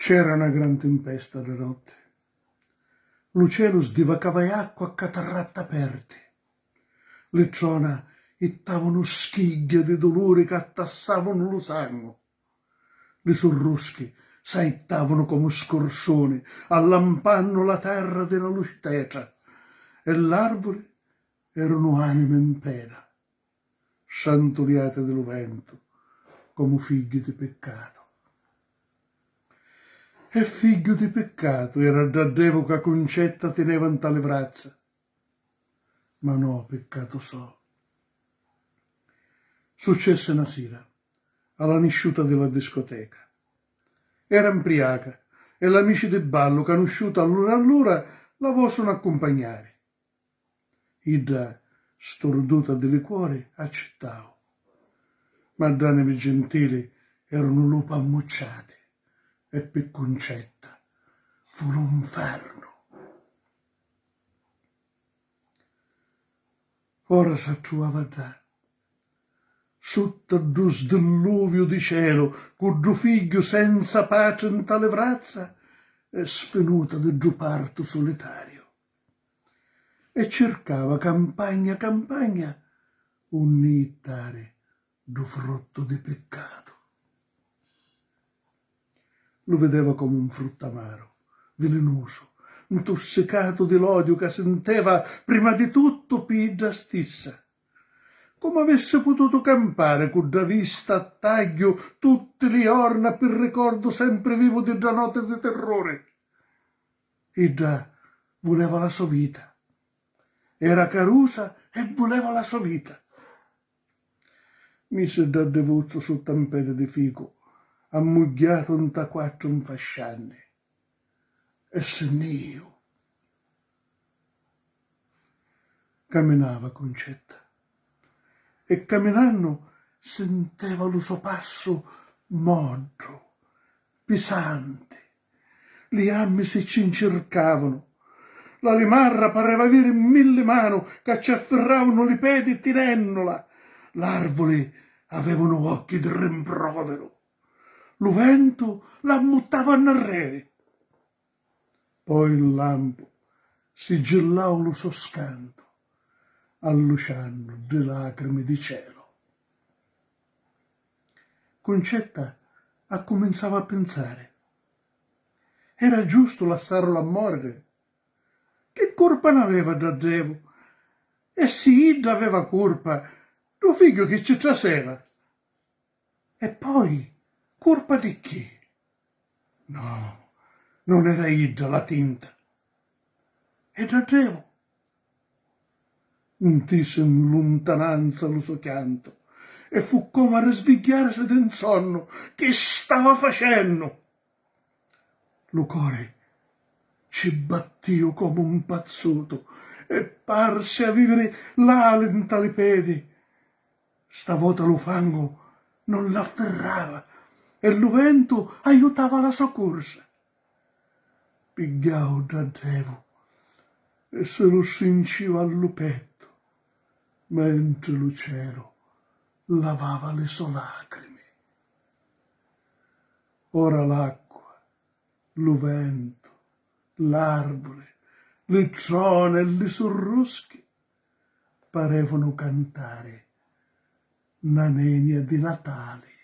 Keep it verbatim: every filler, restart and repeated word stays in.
C'era na gran timpesta dda notti. Lu celu sdivacava i acqua a catarratta aperti. Li trona ittavunu schigghia di duluri ca attassavunu lu sangu. Li surruschi s'aittavunu comu scursuni, allampannu la terra di na luci tetra, e l'arvuli erunu animi in pena, sciantuliati di lu ventu comu figghiu di piccatu. E figghiu di piccatu era dda devu ca Cuncetta tineva nta li vrazza, ma no piccatu so. Successi na sira, a la nisciuta di la discoteca. Era mpriaca e l'amici di ballu, canusciuta allura allura, la vosunu accumpagnari. Idda, sturduta di li cuori, accittau. Ma dd'animi gentili erunu lupa ammucciati e pi Cuncetta fu lu nfernu. Ora s'attruvava ddà, sutta ddu sdilluviu di celu, cu ddu figghiu senza patri nta li vrazza e sfinuta di ddu partu sulitariu. E circava campagna campagna unni ittari ddu fruttu di piccatu. Lu videva comu un fruttu amaru, vilinusu, ntussicatu di l'odiu ca sinteva prima di tuttu pi idda stissa. Comu avissi pututu campari cu dda vista a tagghiu tutti li jorna pi ricordu sempri vivu di dda notti di tirruri? Idda vuleva la so vita. Era carusa e vuleva la so vita. Misi dda divuzzu sutta un pedi di ficu, ammugghiatu nta quattru nfascianni, e si nni iju. Caminava Cuncetta, e caminannu sinteva lu so passu moddu, pisanti. Li jammi si ci ncircavanu. La limarra pareva aviri milli manu ca ci affirravanu li pedi tinennula. L'arvuli avevanu occhi di rimproviru. Lu ventu l'ammuttava nnarreri. Poi 'n lampu sigillau lu so scantu, alluciannu ddi lacrimi di celu. Cuncetta accuminzava a pinsari: era giustu lassarlu a moriri? Chi curpa n'aveva dda devu? E si idda aveva curpa, ddu figghiu chi ci traseva? E poi, curpa di chi? No, non era idda la tinta. E dda devu? Ntisi 'n luntananza lu so chiantu e fu comu a risvigghiarisi di 'n sonnu. Chi stava facennu? Lu cori ci battiu comu 'n pazzutu e parsi aviri l'ali nta li pedi. Stavota lu fangu non l'affirrava e lu ventu aiutava la so cursa. Pigghiau dda devu e si lu strinciu a lu pettu, mentri lu celu lavava li so lacrimi. Ora l'acqua, lu ventu, l'arvuli, li trona e li surruschi parevunu cantari na nenia di Natali